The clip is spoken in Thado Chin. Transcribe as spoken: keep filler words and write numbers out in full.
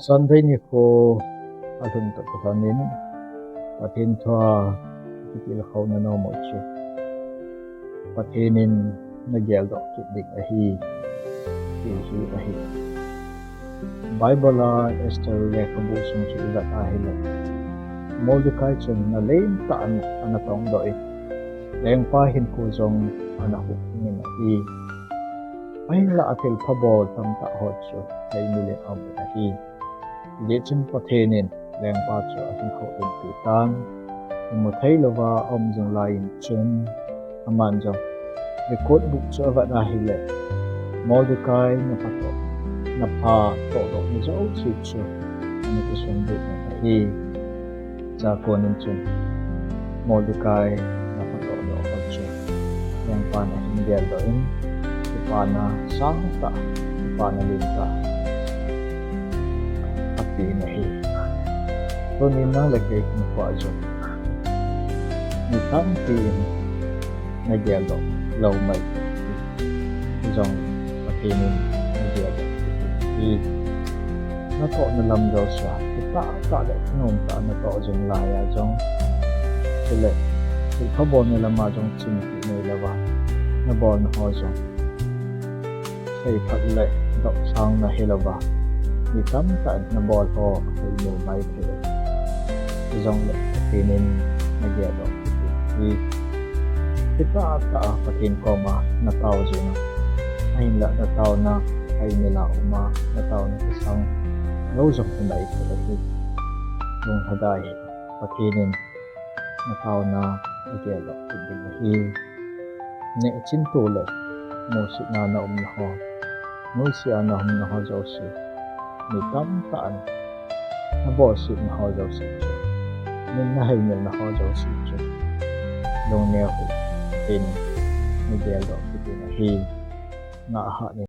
Sunday nikho alhun toh kilhonin Pathen thua kitilkhouna nom u chu Pathen in nageldoh kit ding ahi, ti hi ahi. Bible a Esther lekhabu sung chu ivet ahile, Mordecai chun nalen tah in ana tongdoh in, lengpa hinkho jong ana huhhing in ahi. Ahinlah athilpha bol tamtah ho chu theimi le aum in ahi. Hijeh chun Pathen in lengpa chu ahinkho in api tan, imu thei louva aum jing lai in chun, aman jong record book chu avet ahile, Mordecai napha toh, napha tohdohna jouse chu ana kisun lut in ahi. Chua konin chun Mordecai napha tohdoh ho chu lengpan ahin geldoh in, kipana sangtah, kipana lentah apen ahi. Tunin nang le kei hinkhoa jong mi tampi in nageldoh lou mai jong Pathen in nageldoh kit in ahi. Natohna lam jousea kitah tah le thanom tah a natoh jing lai a jong, chule thilpha bolna lama jong chingthei neilouva nabolna ho jong seiphat le dohsangna hilouva, mi tamtah in nabol ho aseimil mai thei. Hijongle Pathen in nageldoh kit in ahi. Kitah tah a Pathen koma natao jing a, ahinlah nataona aseimil a um a, nataona kisang lou jong himai thei ahi. Lunglhadai hih in, Pathen in nataona ageldoh kit ding ahi. Nehchinto le musetna a naumna ho, noise a naumna ho jouse, mi tamtah in nabolsetna ho jouse chu, min naseimilna ho jouse chu, lungneo hih in, Pathen in nageldoh kit ding ahi. Ngah hah in.